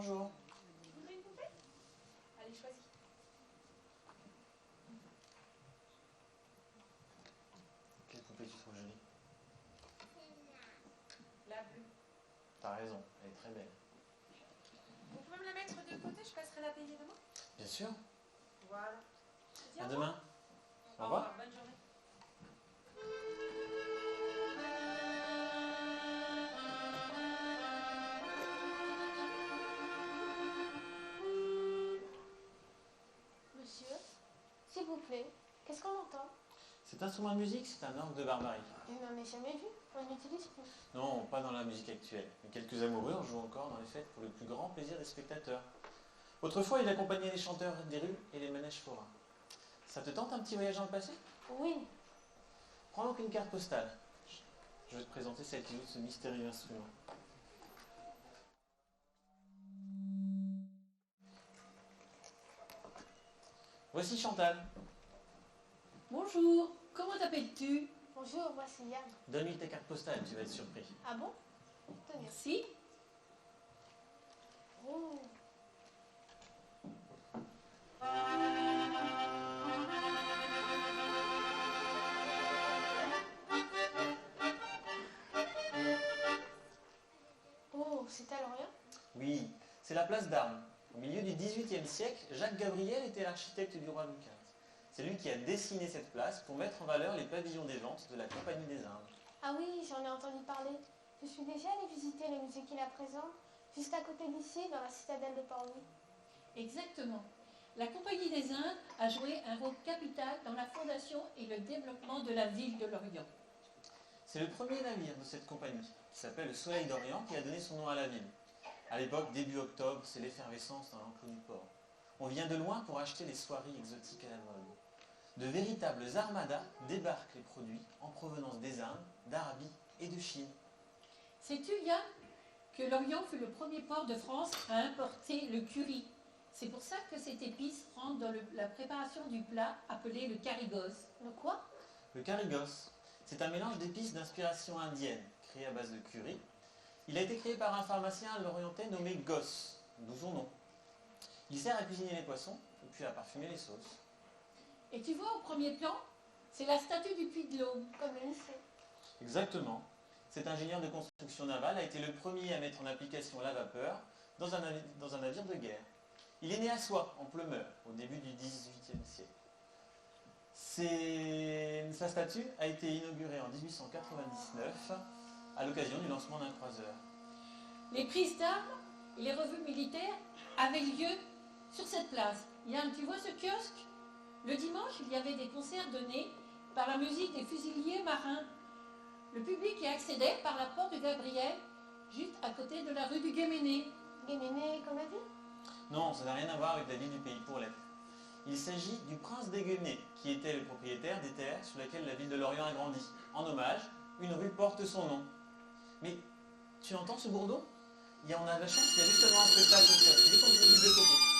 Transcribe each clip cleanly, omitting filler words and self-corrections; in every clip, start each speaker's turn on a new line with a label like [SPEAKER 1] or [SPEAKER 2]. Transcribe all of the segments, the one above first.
[SPEAKER 1] Bonjour.
[SPEAKER 2] Tu voudrais une poupée Allez, choisis.
[SPEAKER 1] Quelle poupée tu trouves jolie
[SPEAKER 2] La bleue.
[SPEAKER 1] T'as raison, elle est très belle.
[SPEAKER 2] Vous pouvez me la mettre de côté, je passerai la payer demain.
[SPEAKER 1] Bien sûr.
[SPEAKER 2] Voilà. Je te dis
[SPEAKER 1] À
[SPEAKER 2] au revoir.
[SPEAKER 1] demain. Au revoir.
[SPEAKER 2] Bonne journée.
[SPEAKER 3] Monsieur, s'il vous plaît, qu'est-ce qu'on entend
[SPEAKER 1] Cet instrument de musique, c'est un orgue de barbarie.
[SPEAKER 3] Je n'en ai jamais vu, on n'utilise plus.
[SPEAKER 1] Non, pas dans la musique actuelle. Mais quelques amoureux en jouent encore dans les fêtes pour le plus grand plaisir des spectateurs. Autrefois, il accompagnait les chanteurs des rues et les manèges forains. Ça te tente un petit voyage dans le passé
[SPEAKER 3] Oui,
[SPEAKER 1] Prends donc une carte postale. Je vais te présenter celle qui joue de ce mystérieux instrument. Voici Chantal.
[SPEAKER 4] Bonjour, comment t'appelles-tu
[SPEAKER 3] bonjour, moi c'est Yann.
[SPEAKER 1] Donne-lui ta carte postale, tu vas être surpris.
[SPEAKER 3] Ah bon Tenez.
[SPEAKER 4] Merci.
[SPEAKER 3] Oh. Oh, c'est à Lorient
[SPEAKER 1] Oui, c'est la place d'Armes. Au milieu du XVIIIe siècle, Jacques Gabriel était l'architecte du roi Louis XV. C'est lui qui a dessiné cette place pour mettre en valeur les pavillons des ventes de la Compagnie des Indes.
[SPEAKER 3] Ah oui, j'en ai entendu parler. Je suis déjà allée visiter le musée qui la présente, juste à côté d'ici, dans la citadelle de Port-Louis.
[SPEAKER 4] Exactement. La Compagnie des Indes a joué un rôle capital dans la fondation et le développement de la ville de Lorient.
[SPEAKER 1] C'est le premier navire de cette compagnie, qui s'appelle le Soleil d'Orient, qui a donné son nom à la ville. À l'époque, début octobre, c'est l'effervescence dans l'enclos du port. On vient de loin pour acheter les soieries exotiques à la mode. De véritables armadas débarquent les produits en provenance des Indes, d'Arabie et de Chine.
[SPEAKER 4] Sais-tu, Yann, que Lorient fut le premier port de France à importer le curry C'est pour ça que cette épice rentre dans la préparation du plat appelé le carigos.
[SPEAKER 3] Le quoi
[SPEAKER 1] Le carigos, c'est un mélange d'épices d'inspiration indienne, créé à base de curry. Il a été créé par un pharmacien lorientais nommé Gosse, d'où son nom. Il sert à cuisiner les poissons, et puis à parfumer les sauces.
[SPEAKER 4] Et tu vois au premier plan, c'est la statue du Puy de l'Aube.
[SPEAKER 3] Comme le lycée.
[SPEAKER 1] Exactement. Cet ingénieur de construction navale a été le premier à mettre en application la vapeur dans un navire de guerre. Il est né à Soie, en Plumeur, au début du XVIIIe siècle. Sa statue a été inaugurée en 1899 à l'occasion du lancement d'un croiseur.
[SPEAKER 4] Les prises d'armes et les revues militaires avaient lieu sur cette place. Yann, tu vois ce kiosque Le dimanche, il y avait des concerts donnés par la musique des fusiliers marins. Le public y accédait par la porte de Gabriel, juste à côté de la rue du Guéméné.
[SPEAKER 3] Guéméné, comme la ville
[SPEAKER 1] Non, ça n'a rien à voir avec la ville du pays pour l'être. Il s'agit du prince des Guémenés, qui était le propriétaire des terres sur lesquelles la ville de Lorient a grandi. En hommage, une rue porte son nom. Mais tu entends ce bourdon Il y a, on a la chance, il y a justement un spectacle au kiosque. Il est en de côté.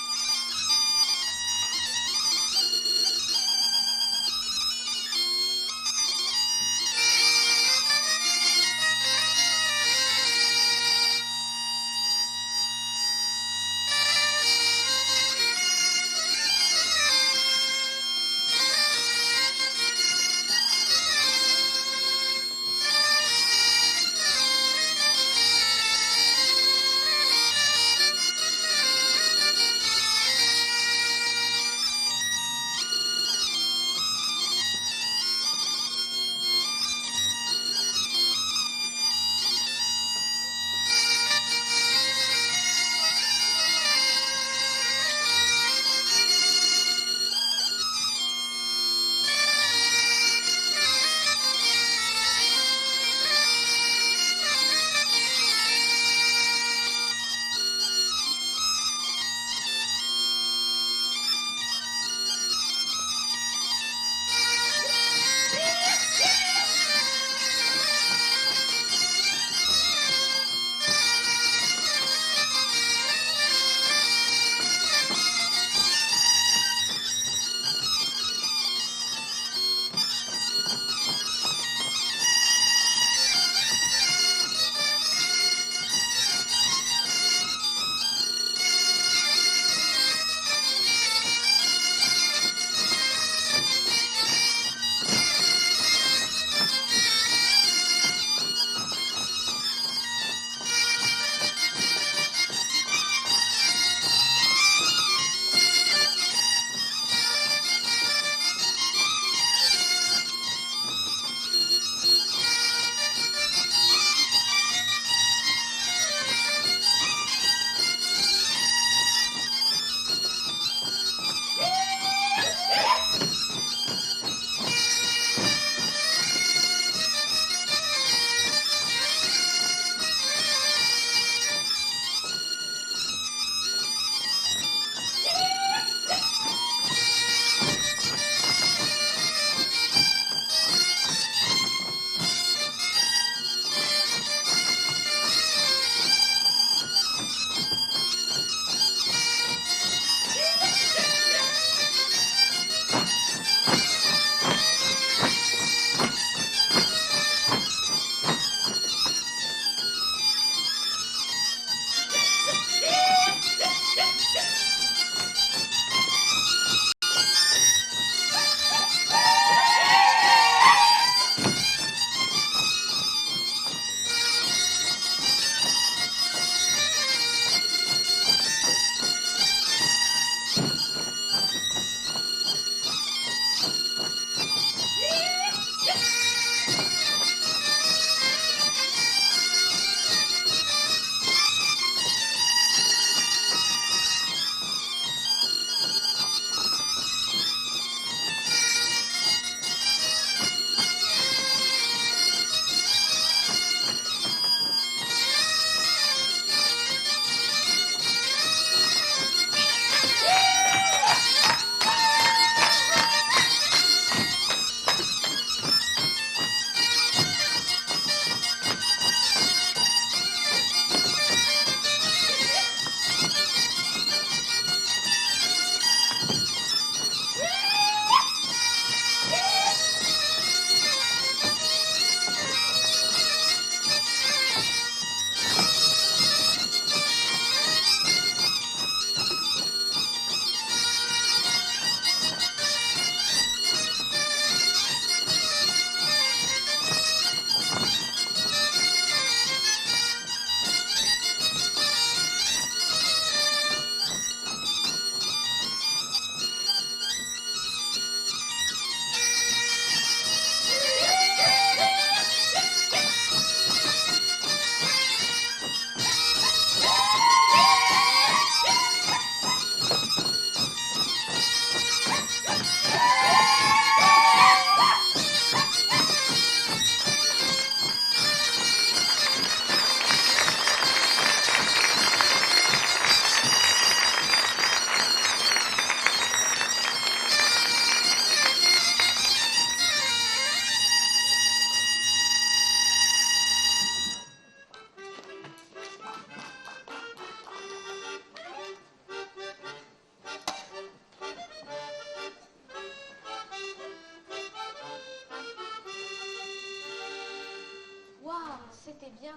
[SPEAKER 3] C'était bien.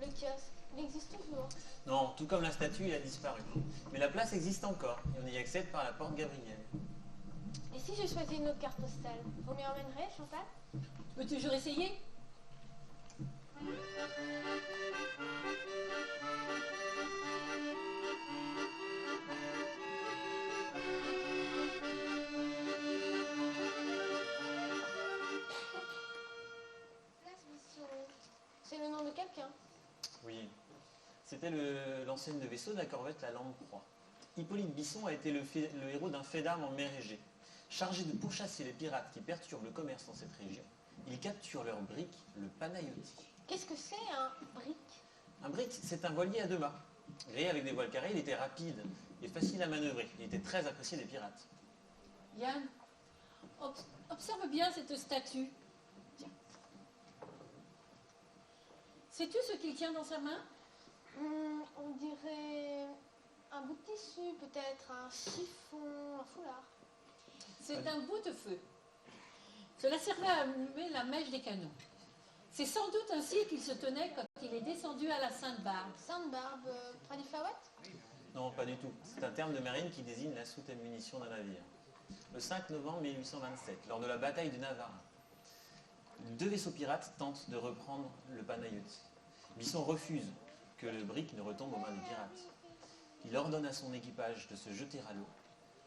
[SPEAKER 3] Le kiosque, il existe toujours.
[SPEAKER 1] Non, tout comme la statue, il a disparu. Mais la place existe encore et on y accède par la porte Gabriel.
[SPEAKER 3] Et si je choisis une autre carte postale, vous m'y emmènerez, Chantal?
[SPEAKER 4] Tu peux toujours essayer.
[SPEAKER 3] Place Bisson. C'est le nom de quelqu'un.
[SPEAKER 1] Oui. C'était l'enseigne de vaisseau de la corvette la Lamproie. Hippolyte Bisson a été le héros d'un fait d'armes en mer Égée. Chargé de pourchasser les pirates qui perturbent le commerce dans cette région, il capture leur brick, le Panayoti.
[SPEAKER 3] Qu'est-ce que c'est un brick?
[SPEAKER 1] Un brick, c'est un voilier à deux mâts. Gréé avec des voiles carrées, il était rapide et facile à manœuvrer. Il était très apprécié des pirates.
[SPEAKER 4] Yann, observe bien cette statue. Tiens. Sais-tu ce qu'il tient dans sa main?
[SPEAKER 3] On dirait un bout de tissu, peut-être un chiffon, un foulard.
[SPEAKER 4] C'est un bout de feu. Cela servait à allumer la mèche des canons. C'est sans doute ainsi qu'il se tenait quand il est descendu à la Sainte-Barbe.
[SPEAKER 3] Sainte-Barbe, près du Faouët?
[SPEAKER 1] Non, pas du tout. C'est un terme de marine qui désigne la soute à munitions d'un navire. Le 5 novembre 1827, lors de la bataille de Navarre, deux vaisseaux pirates tentent de reprendre le Panayoti. Bisson refuse que le brick ne retombe aux mains des pirates. Il ordonne à son équipage de se jeter à l'eau,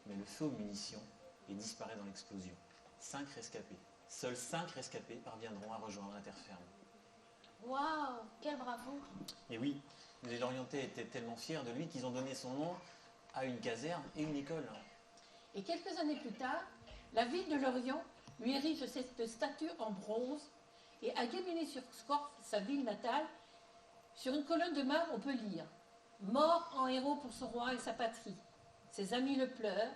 [SPEAKER 1] mais le feu aux munitions et disparaît dans l'explosion. 5 rescapés. Seuls 5 rescapés parviendront à rejoindre la terre ferme.
[SPEAKER 3] Waouh, quelle bravoure!
[SPEAKER 1] Et oui, les Lorientais étaient tellement fiers de lui qu'ils ont donné son nom à une caserne et une école.
[SPEAKER 4] Et quelques années plus tard, la ville de Lorient lui érige cette statue en bronze et à Guéméné-sur-Scorff, sa ville natale, sur une colonne de marbre, on peut lire « Mort en héros pour son roi et sa patrie. Ses amis le pleurent,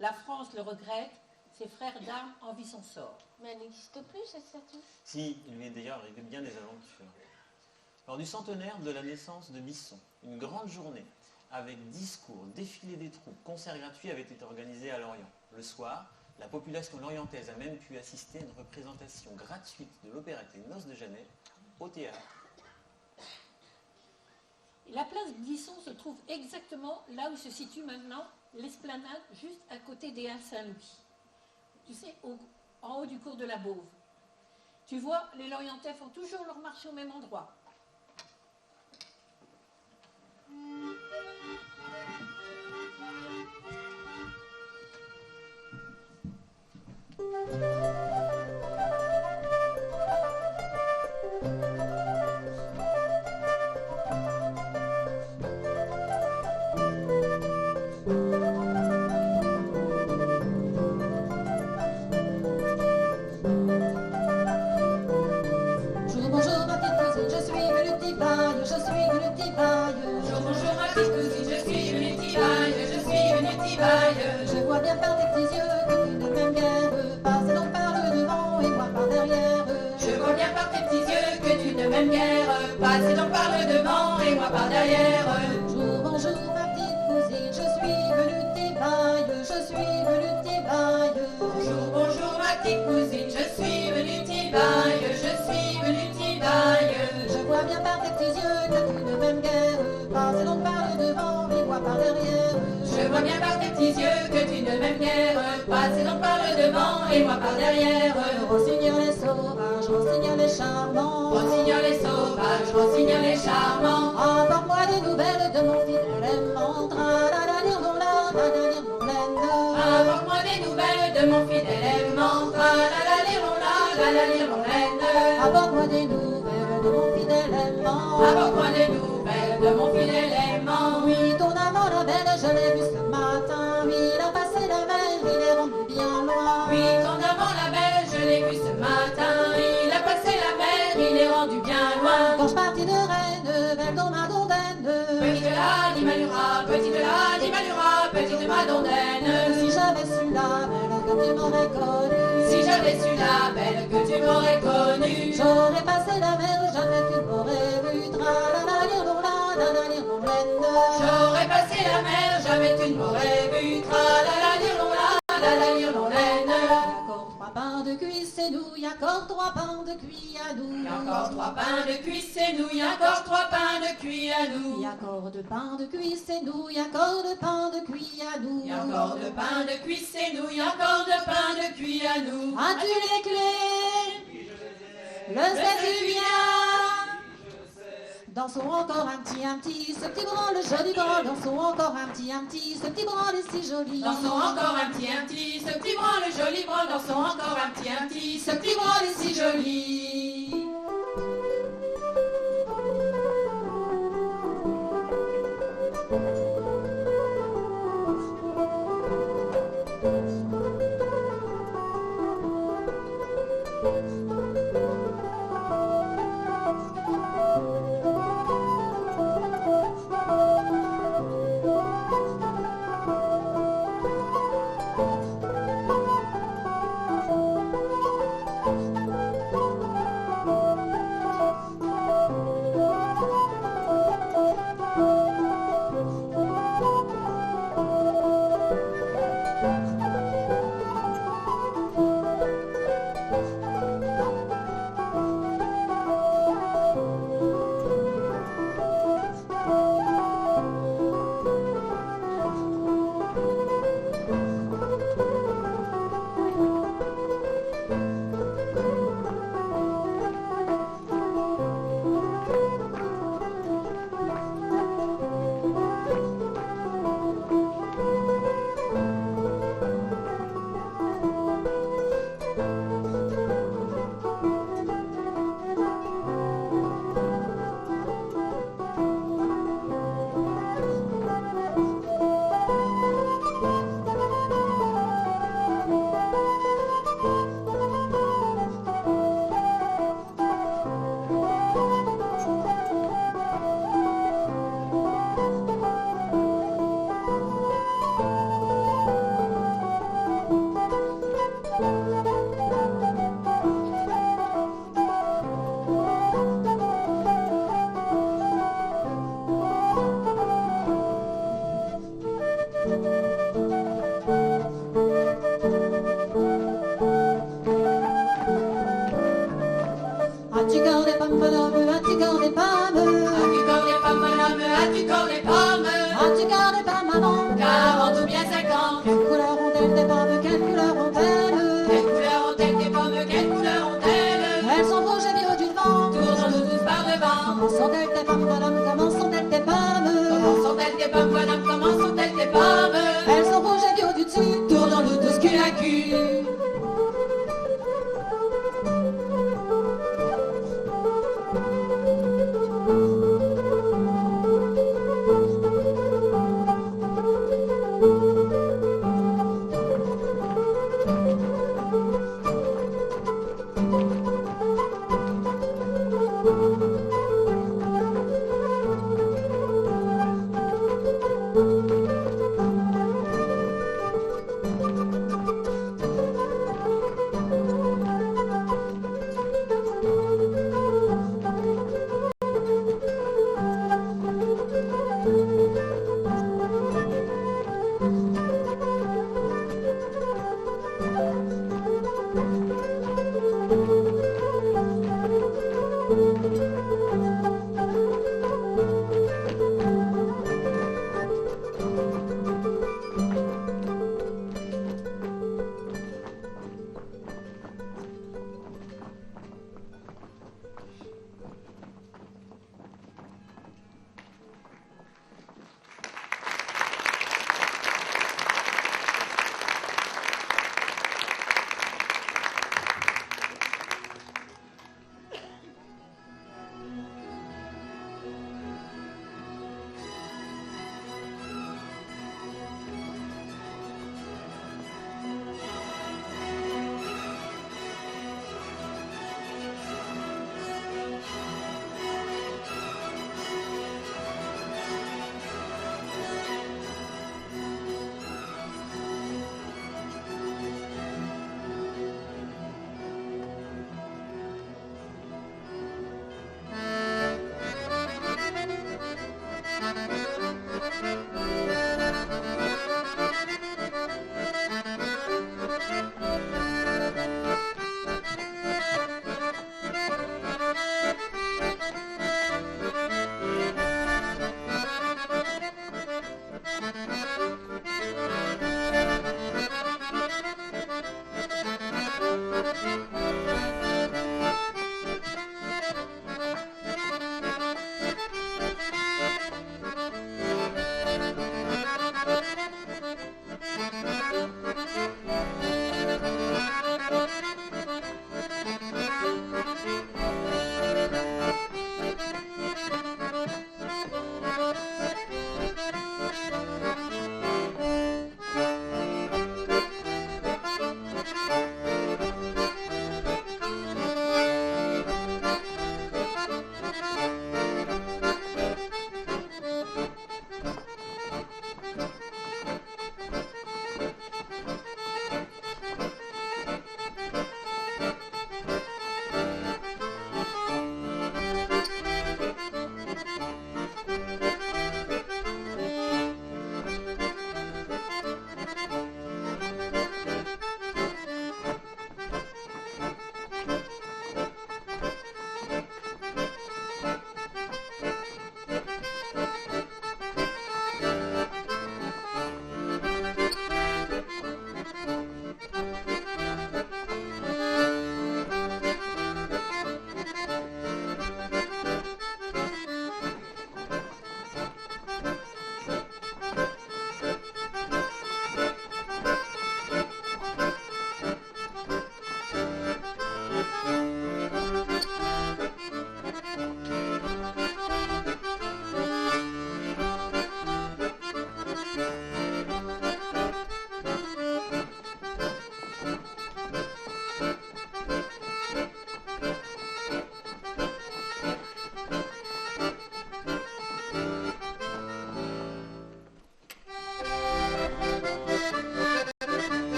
[SPEAKER 4] la France le regrette, ses frères d'armes envient son sort. »
[SPEAKER 3] Mais elle n'existe plus, cette statue.
[SPEAKER 1] Si, il lui est d'ailleurs arrivé bien des aventures. Lors du centenaire de la naissance de Bisson, une grande journée avec discours, défilé des troupes, concerts gratuits avait été organisée à Lorient. Le soir, la population lorientaise a même pu assister à une représentation gratuite de l'opérette Les Noces de Jeannette au théâtre.
[SPEAKER 4] La place Bisson se trouve exactement là où se situe maintenant l'esplanade, juste à côté des Halles Saint-Louis. Tu sais, en haut du cours de la Bauve. Tu vois, les Lorientais font toujours leur marché au même endroit.
[SPEAKER 5] Je vois bien par tes petits yeux que tu ne m'aimes guère. Passe donc par le devant et moi par derrière.
[SPEAKER 2] Je vois bien par tes petits yeux que tu ne m'aimes guère. Passe donc par le devant et moi par derrière.
[SPEAKER 5] Bonjour, bonjour ma petite cousine, je suis venue t'ébailler, je suis venue t'ébailler.
[SPEAKER 2] Bonjour, bonjour ma petite cousine, je suis venue t'ébailler, je suis venue t'ébailler.
[SPEAKER 5] Je vois bien par tes petits yeux que tu ne m'aimes guère. Passe donc par le devant et moi par derrière.
[SPEAKER 2] Je vois bien par tes petits yeux que tu ne m'aimes guère. Passe donc par le devant et moi par derrière.
[SPEAKER 5] Rossignol est sauvage, rossignol est charmant.
[SPEAKER 2] Rossignol est sauvage, rossignol est charmant.
[SPEAKER 5] Apporte-moi des nouvelles de mon fidèle aimant.
[SPEAKER 2] Apporte-moi des nouvelles de mon fidèle aimant.
[SPEAKER 5] Apporte-moi des nouvelles de mon fidèle aimant.
[SPEAKER 2] Apporte-moi des nouvelles de mon fidèle aimant.
[SPEAKER 5] Oui, ton amant la belle, je l'ai vu ce matin. Oui, il a passé la mer, il est rendu bien loin.
[SPEAKER 2] Oui, ton amant la belle, je l'ai vu ce matin. Il a passé la mer, il est rendu bien loin.
[SPEAKER 5] Quand je partis de Rennes, belle dans ma dondaine.
[SPEAKER 2] Petite la Malura, petite la Malura, petite ma dondaine.
[SPEAKER 5] Si j'avais su la belle que tu m'aurais connue.
[SPEAKER 2] Si j'avais su la belle que tu m'aurais connue.
[SPEAKER 5] J'aurais passé la mer, jamais tu m'aurais vu.
[SPEAKER 2] J'aurais passé la mer, jamais tu ne m'aurais vu. Tra la la la la la la.
[SPEAKER 5] Encore 3 pains de cuit, c'est nous, y a encore trois pains de cuit à nous.
[SPEAKER 2] Y a encore trois pains de cuit, c'est nous, y a encore trois pains de cuit à nous.
[SPEAKER 5] Y a encore deux pains de cuit, c'est nous, y a encore deux pains de cuit à nous.
[SPEAKER 2] Y a encore deux pains de cuit, c'est nous, y a encore deux pains de cuit à nous.
[SPEAKER 5] As-tu les clés? Le sais-tu bien? Dansons encore un petit, un petit, ce petit branle, joli branle. Dansons encore un petit, un petit, ce petit branle est si joli.
[SPEAKER 2] Dansons encore un petit, un petit, ce petit branle, joli branle. Dansons encore un petit, un petit, ce petit branle est si joli.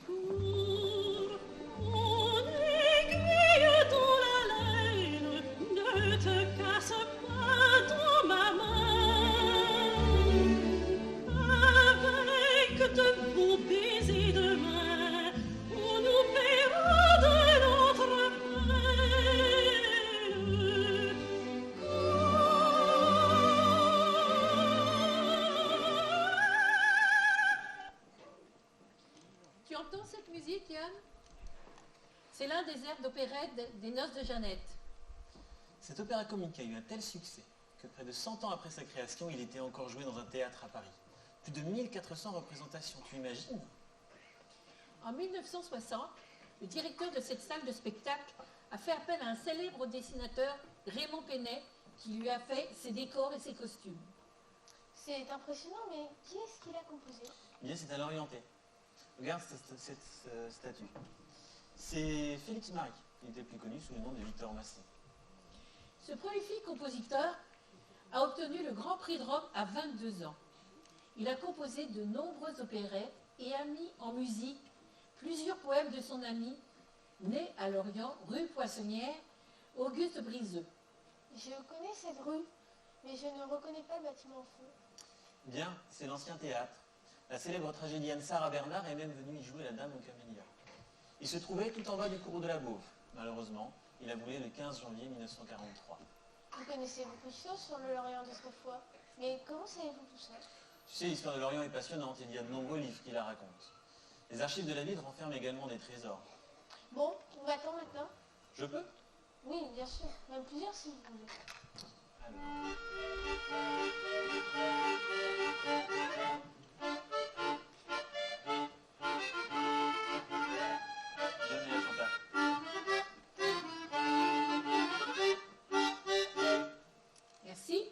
[SPEAKER 6] Pour mon aiguille dans la laine ne te casse pas dans ma main. Avec de beaux baisers de main, on nous paiera de notre peine.
[SPEAKER 4] Tu entends cette musique, Yann C'est l'un des airs d'opérette des Noces de Jeannette.
[SPEAKER 1] Cet opéra comique a eu un tel succès que près de 100 ans après sa création, il était encore joué dans un théâtre à Paris. Plus de 1400 représentations, tu imagines?
[SPEAKER 4] En 1960, le directeur de cette salle de spectacle a fait appel à un célèbre dessinateur, Raymond Penet, qui lui a fait ses décors et ses costumes.
[SPEAKER 3] C'est impressionnant, mais qui est-ce qui l'a composé?
[SPEAKER 1] Eh bien, c'est un Lorientais. Regarde cette statue. C'est Félix Marie, qui était plus connu sous le nom de Victor Massé.
[SPEAKER 4] Ce prolifique compositeur a obtenu le Grand Prix de Rome à 22 ans. Il a composé de nombreuses opérettes et a mis en musique plusieurs poèmes de son ami, né à Lorient, rue Poissonnière, Auguste Brizeux.
[SPEAKER 3] Je connais cette rue, mais je ne reconnais pas le bâtiment au fond.
[SPEAKER 1] Bien, c'est l'ancien théâtre. La célèbre tragédienne Sarah Bernard est même venue y jouer la Dame aux Camélias. Il se trouvait tout en bas du cours de la Bauve. Malheureusement, il a brûlé le 15 janvier 1943.
[SPEAKER 3] Vous connaissez beaucoup de choses sur le Lorient d'autrefois, mais comment savez-vous tout ça?
[SPEAKER 1] Tu sais, l'histoire de Lorient est passionnante, il y a de nombreux livres qui la racontent. Les archives de la ville renferment également des trésors.
[SPEAKER 3] Bon, on va attendre maintenant?
[SPEAKER 1] Je peux?
[SPEAKER 3] Oui, bien sûr, même plusieurs si vous voulez.
[SPEAKER 1] Alors. Bienvenue à Chantal.
[SPEAKER 4] Merci.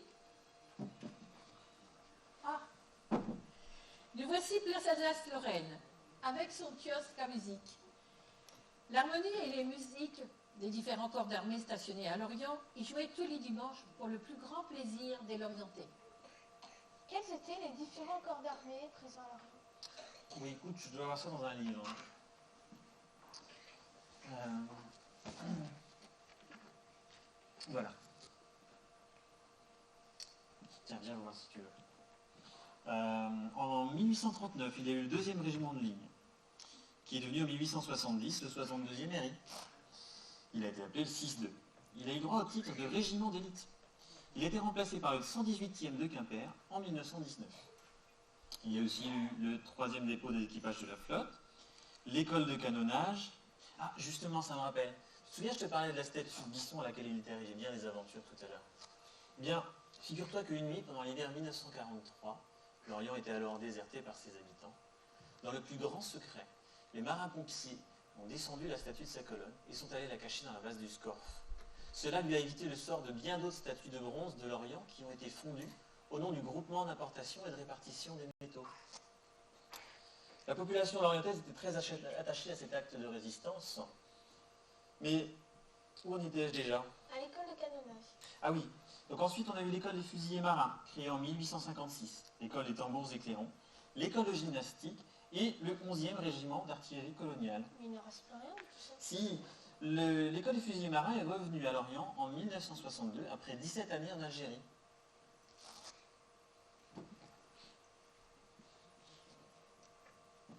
[SPEAKER 4] Ah. Nous voici place Alsace-Lorraine, avec son kiosque à musique. L'harmonie et les musiques des différents corps d'armée stationnés à Lorient y jouaient tous les dimanches pour le plus grand plaisir des Lorientais.
[SPEAKER 3] Quels étaient les différents corps d'armée présents à Lorient?
[SPEAKER 1] Oui, écoute, je dois avoir ça dans un livre. Voilà. Tiens, viens voir si tu veux. En 1839, il y a eu le deuxième régiment de ligne, qui est devenu en 1870 le 62e RI. Il a été appelé le 6-2. Il a eu droit au titre de régiment d'élite. Il a été remplacé par le 118e de Quimper en 1919. Il y a aussi eu le 3e dépôt des équipages de la flotte, l'école de canonnage. Ah, justement, ça me rappelle. Tu te souviens, je te parlais de la statue de Bisson à laquelle il était arrivé bien des aventures tout à l'heure. Eh bien, figure-toi qu'une nuit, pendant l'hiver 1943, Lorient était alors déserté par ses habitants. Dans le plus grand secret, les marins-pompiers ont descendu la statue de sa colonne et sont allés la cacher dans la vase du Scorff. Cela lui a évité le sort de bien d'autres statues de bronze de Lorient qui ont été fondues au nom du groupement d'importation et de répartition des métaux. La population lorientaise était très attachée à cet acte de résistance. Mais où en étais-je déjà?
[SPEAKER 3] À l'école de canonnage.
[SPEAKER 1] Ah oui. Donc ensuite, on a eu l'école des fusiliers marins, créée en 1856, l'école des tambours et clairons, l'école de gymnastique et le 11e régiment d'artillerie coloniale.
[SPEAKER 3] Mais il ne reste plus rien de tout ça.
[SPEAKER 1] Si, l'école des fusiliers marins est revenue à Lorient en 1962, après 17 années en Algérie.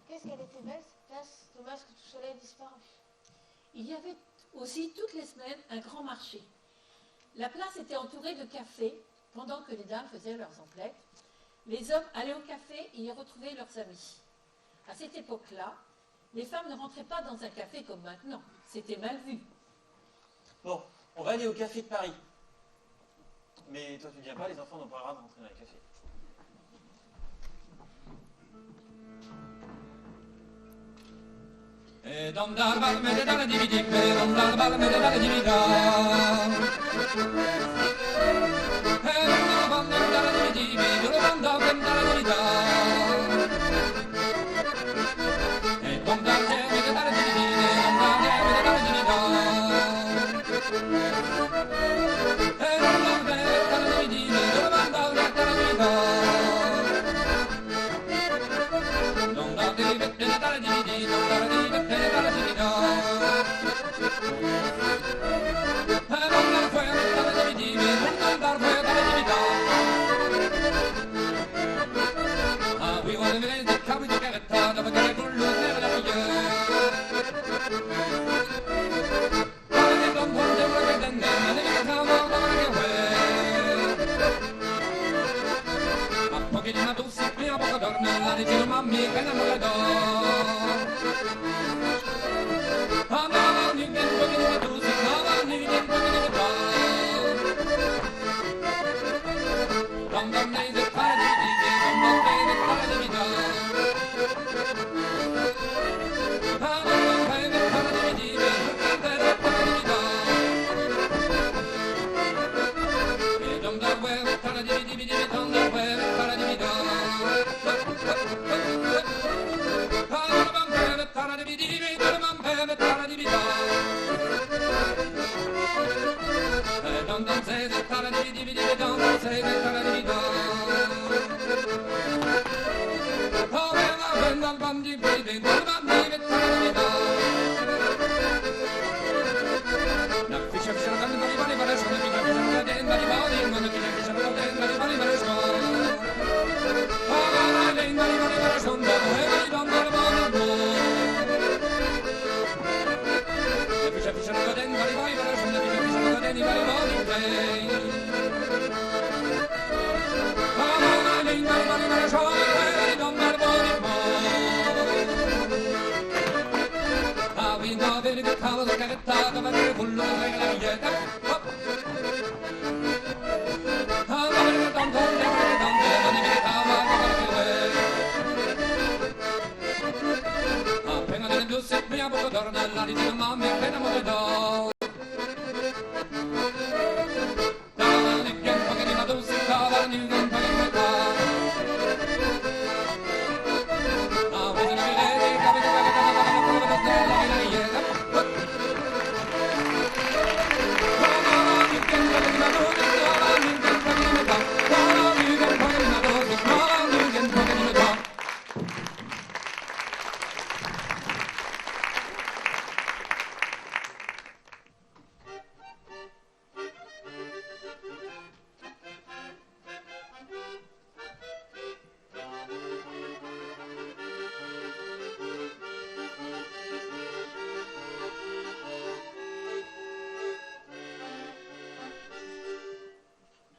[SPEAKER 3] Qu'est-ce qu'elle était belle, cette place Dommage que tout cela ait disparu.
[SPEAKER 4] Il y avait aussi toutes les semaines un grand marché. La place était entourée de cafés pendant que les dames faisaient leurs emplettes. Les hommes allaient au café et y retrouvaient leurs amis. À cette époque-là, les femmes ne rentraient pas dans un café comme maintenant. C'était mal vu.
[SPEAKER 1] Bon, on va aller au café de Paris. Mais toi, tu ne viens pas, les enfants n'ont pas le droit de rentrer dans les cafés.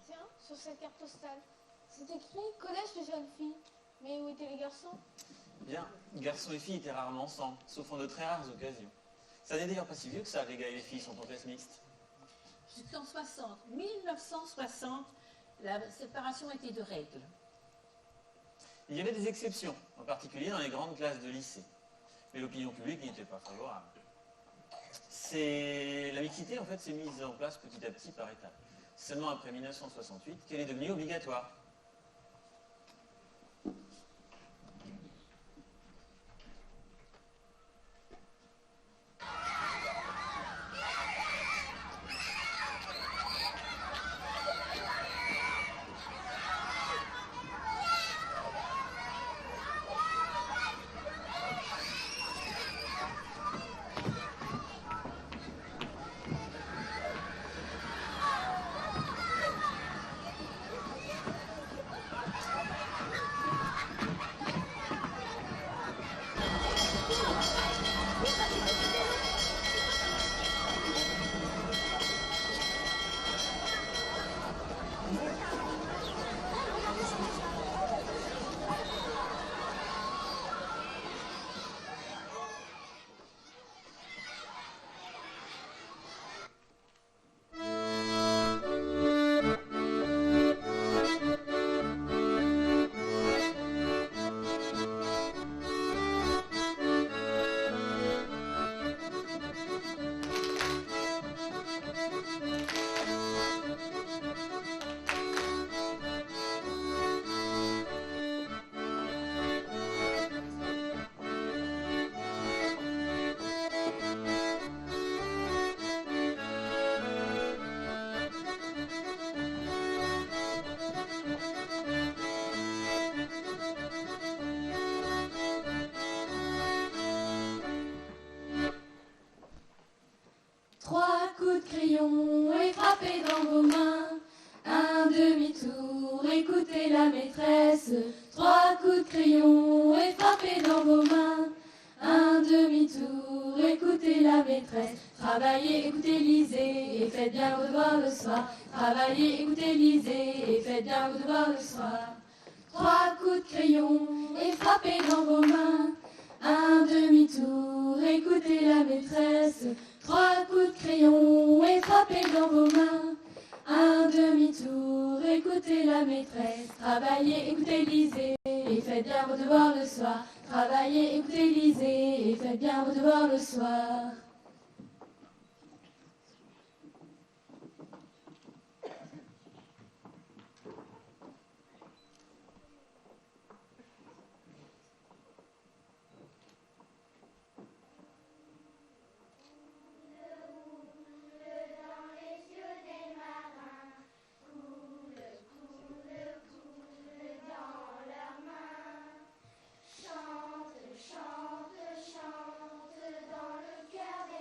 [SPEAKER 3] Tiens, sur cette carte postale, c'est écrit Collège de jeunes filles. Mais où étaient les garçons?
[SPEAKER 1] Bien, garçons et filles étaient rarement ensemble, sauf en de très rares occasions. Ça n'est d'ailleurs pas si vieux que ça, les gars et les filles sont en classe mixte.
[SPEAKER 4] Jusqu'en 1960, la séparation était de règle.
[SPEAKER 1] Il y avait des exceptions, en particulier dans les grandes classes de lycée. Mais l'opinion publique n'y était pas favorable. La mixité, en fait, s'est mise en place petit à petit par étapes. Seulement après 1968 qu'elle est devenue obligatoire.
[SPEAKER 2] écoutez la maîtresse. Travaillez, écoutez, lisez, et faites bien vos devoirs le soir. Travaillez, écoutez, lisez, et faites bien vos devoirs le soir. Trois coups de crayon et frappez dans vos mains. Un demi-tour, écoutez la maîtresse. Trois coups de crayon et frappez dans vos mains. Un demi-tour, écoutez la maîtresse. Travaillez, écoutez, lisez, et faites bien vos devoirs le soir. Travaillez, écoutez, lisez, et faites bien vos devoirs le soir.
[SPEAKER 3] Chante, chante, chante dans le cœur.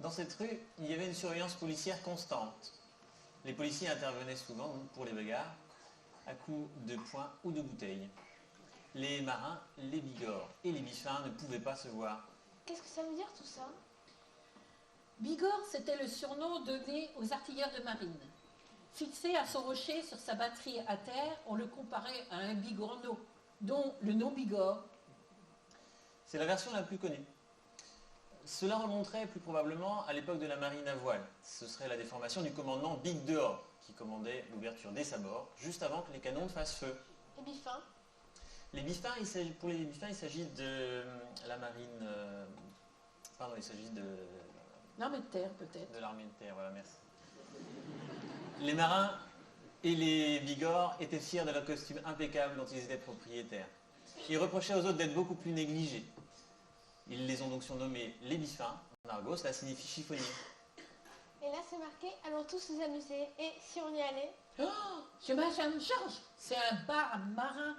[SPEAKER 1] Dans cette rue, il y avait une surveillance policière constante. Les policiers intervenaient souvent pour les bagarres, à coups de poing ou de bouteilles. Les marins, les bigorres et les biffins ne pouvaient pas se voir.
[SPEAKER 3] Qu'est-ce que ça veut dire tout ça?
[SPEAKER 4] Bigorre, c'était le surnom donné aux artilleurs de marine. Fixé à son rocher sur sa batterie à terre, on le comparait à un bigorneau, dont le nom Bigorre.
[SPEAKER 1] C'est la version la plus connue. Cela remonterait plus probablement à l'époque de la marine à voile. Ce serait la déformation du commandement Big Dehors, qui commandait l'ouverture des sabords, juste avant que les canons ne fassent feu.
[SPEAKER 3] Et Biffin?
[SPEAKER 1] Les biffins, pour les biffins, il s'agit de la marine... pardon, il s'agit de...
[SPEAKER 4] L'armée de terre, peut-être.
[SPEAKER 1] De l'armée de terre, voilà, merci. Les marins et les bigorres étaient fiers de leur costume impeccable dont ils étaient propriétaires. Ils reprochaient aux autres d'être beaucoup plus négligés. Ils les ont donc surnommés les biffins. En argot, cela signifie chiffonnier.
[SPEAKER 3] Et là, c'est marqué « Allons tous nous amuser ». Et si on y allait?
[SPEAKER 4] Oh, chez Madame Georges, c'est un bar marin.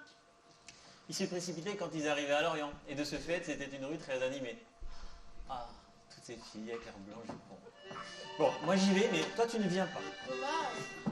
[SPEAKER 1] Ils se précipitaient quand ils arrivaient à Lorient. Et de ce fait, c'était une rue très animée. Ah, toutes ces filles avec leurs blancs jupons. Bon, moi j'y vais, mais toi tu ne viens pas.
[SPEAKER 3] Dommage.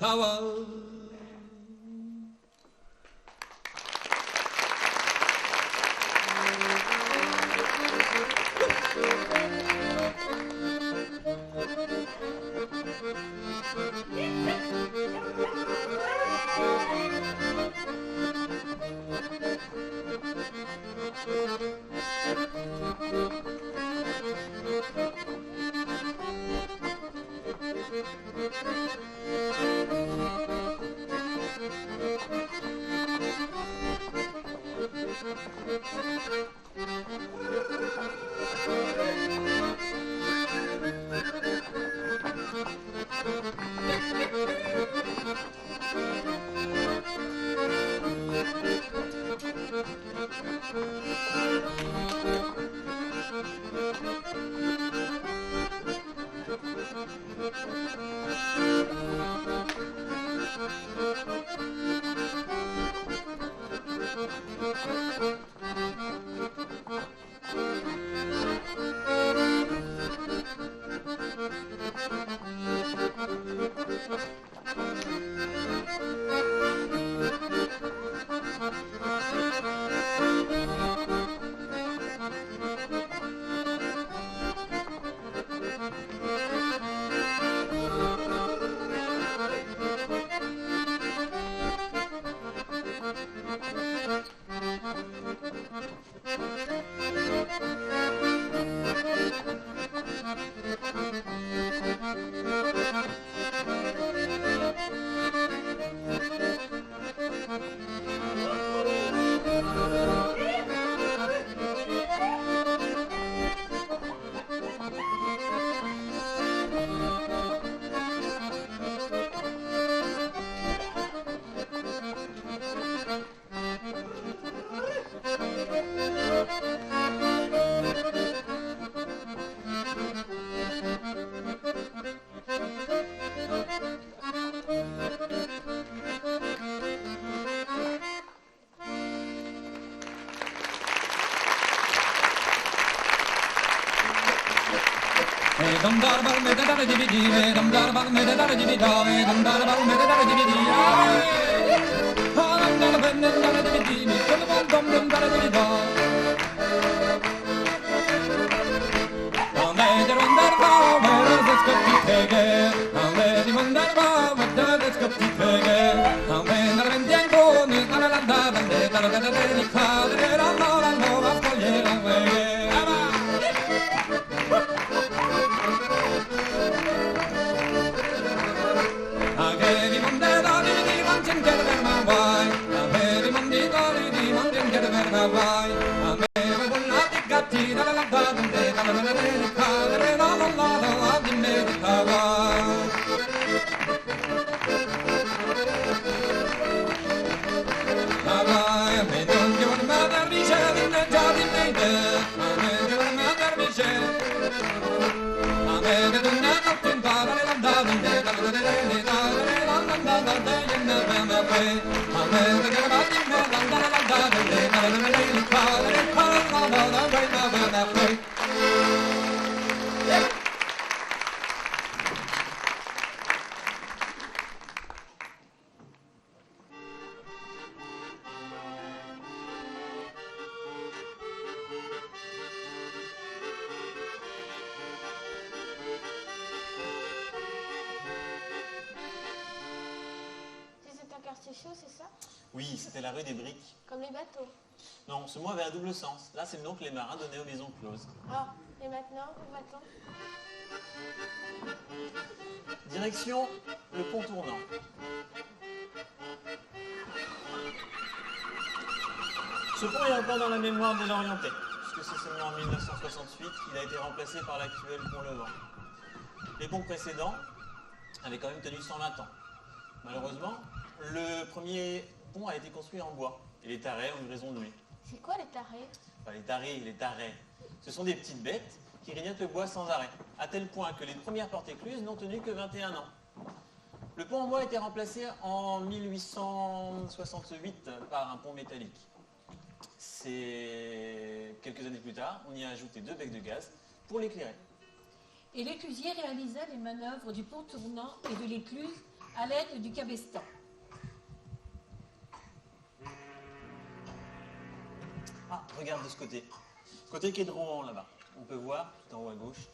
[SPEAKER 7] Power.
[SPEAKER 1] Oui, c'était la rue des Briques.
[SPEAKER 3] Comme les bateaux.
[SPEAKER 1] Non, ce mot avait un double sens. Là, c'est le nom que les marins donnaient aux maisons closes.
[SPEAKER 3] Ah, et maintenant, où va-t-on?
[SPEAKER 1] Direction le pont tournant. Ce pont est encore dans la mémoire des Lorientais, puisque c'est seulement en 1968 qu'il a été remplacé par l'actuel pont Levant. Les ponts précédents avaient quand même tenu 120 ans. Malheureusement, le premier pont a été construit en bois et les tarets ont eu raison de lui.
[SPEAKER 3] C'est quoi les tarets?
[SPEAKER 1] Enfin, les tarets, les tarets. Ce sont des petites bêtes qui grignotent le bois sans arrêt, à tel point que les premières portes écluses n'ont tenu que 21 ans. Le pont en bois a été remplacé en 1868 par un pont métallique. C'est quelques années plus tard, on y a ajouté 2 becs de gaz pour l'éclairer.
[SPEAKER 4] Et l'éclusier réalisa les manœuvres du pont tournant et de l'écluse à l'aide du cabestan.
[SPEAKER 1] Ah, regarde de ce côté. Côté quai de Rohan, là-bas. On peut voir, tout en haut à gauche,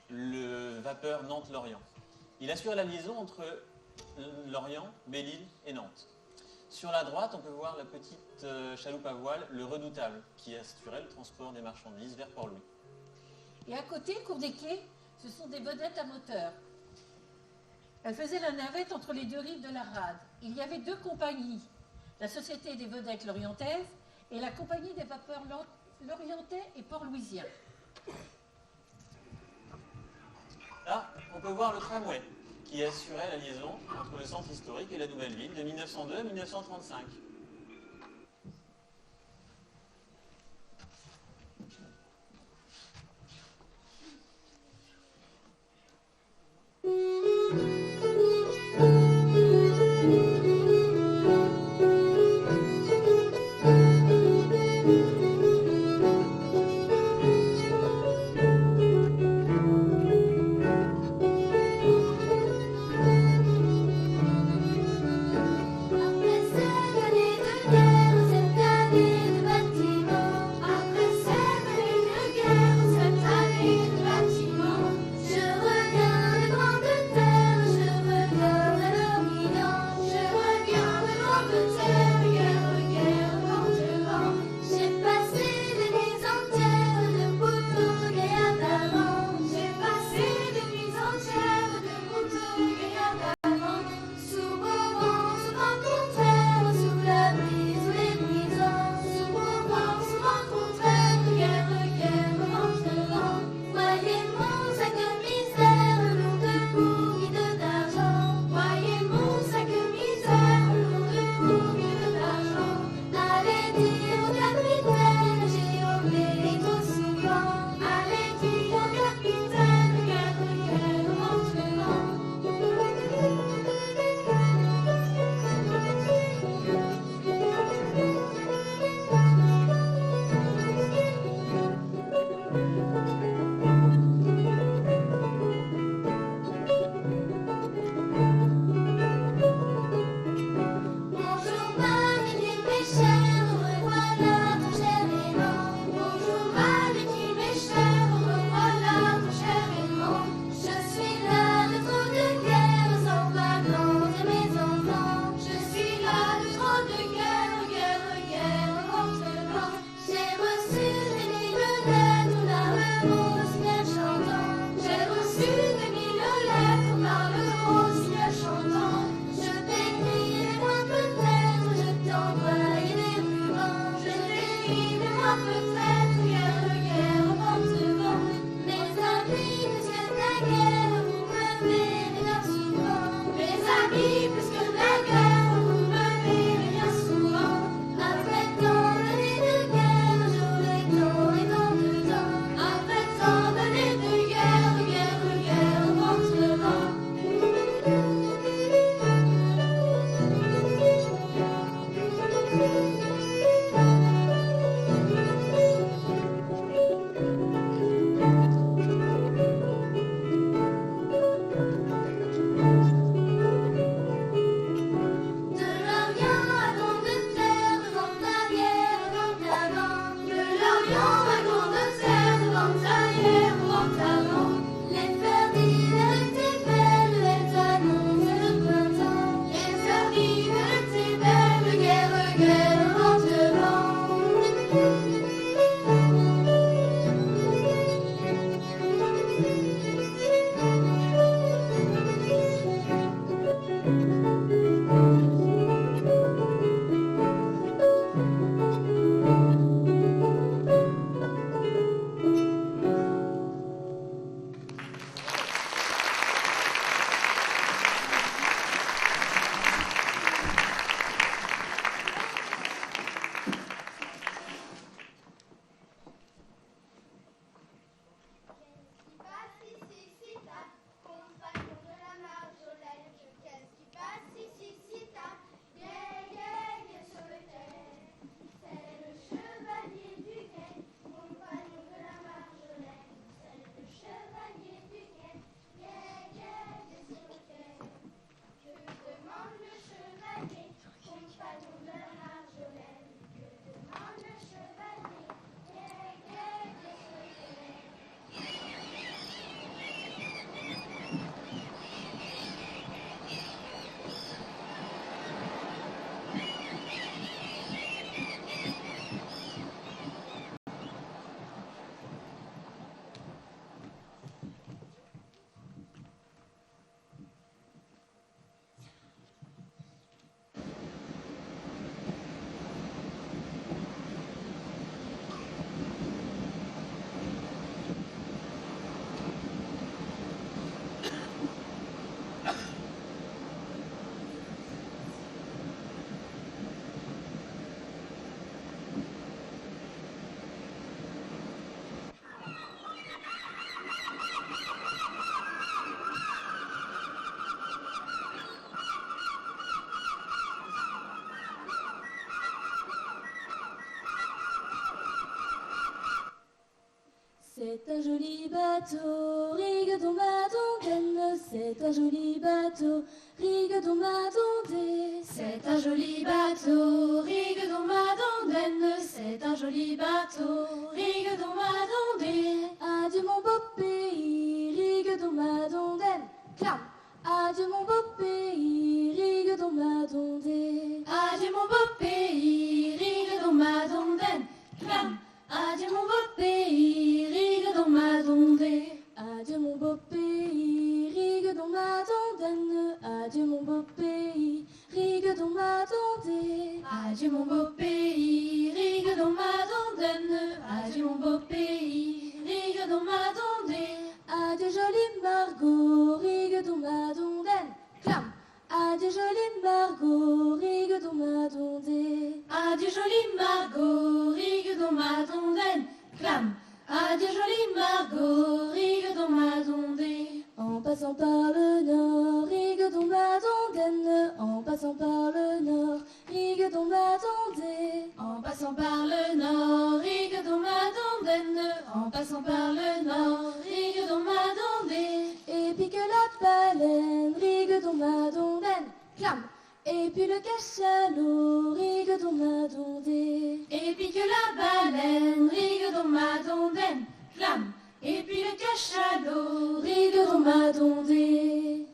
[SPEAKER 1] le vapeur Nantes-Lorient. Il assure la liaison entre Lorient, Belle-Île et Nantes. Sur la droite, on peut voir la petite chaloupe à voile, le Redoutable, qui assurait le transport des marchandises vers Port-Louis.
[SPEAKER 4] Et à côté, cour des quais, ce sont des vedettes à moteur. Elles faisaient la navette entre les deux rives de la rade. Il y avait deux compagnies, la Société des vedettes lorientaises et la Compagnie des vapeurs lorientais et port-louisiens.
[SPEAKER 1] Là, on peut voir le tramway qui assurait la liaison entre le centre historique et la nouvelle ville de 1902 à 1935.
[SPEAKER 2] Après cette année C'est un joli bateau, rigue ma dondaine. C'est un joli bateau, rigue ma dondée.
[SPEAKER 7] C'est un joli bateau, rigue ma dondaine. C'est un joli bateau, rigue ma dondée.
[SPEAKER 2] Adieu mon beau pays, rigue ma dondaine. Clam. Adieu mon beau pays, rigue ma dondée.
[SPEAKER 7] Adieu mon beau pays, rigue ma dondaine. Clam. Adieu mon beau pays, rigue ma dondée.
[SPEAKER 2] Adieu mon beau pays, rigue ma dondaine. Adieu mon beau pays, rigue ma dondée.
[SPEAKER 7] Adieu mon beau pays, rigue ma dondaine. Adieu mon beau pays, rigue ma dondée.
[SPEAKER 2] Adieu jolie Margot, rigue ma dondaine. Clam. Adieu jolie Margot, rigue ma dondée.
[SPEAKER 7] Adieu jolie Margot, rigue ma dondaine. Clam. Adieu jolie Margot, rigue ma dondée.
[SPEAKER 2] En passant par le nord, rigue ma dondaine. En passant par le nord, rigue ma dondée.
[SPEAKER 7] En passant par le nord, rigue ma dondaine. En passant par le nord, rigue ma dondée.
[SPEAKER 2] Et puis que la baleine, rigue ma dondaine. Clam. Et puis le cachalot, rigue ma dondée.
[SPEAKER 7] Et puis que la baleine, rigue ma dondaine. Clam. Et puis le cachalot,
[SPEAKER 2] rigue ma dondée.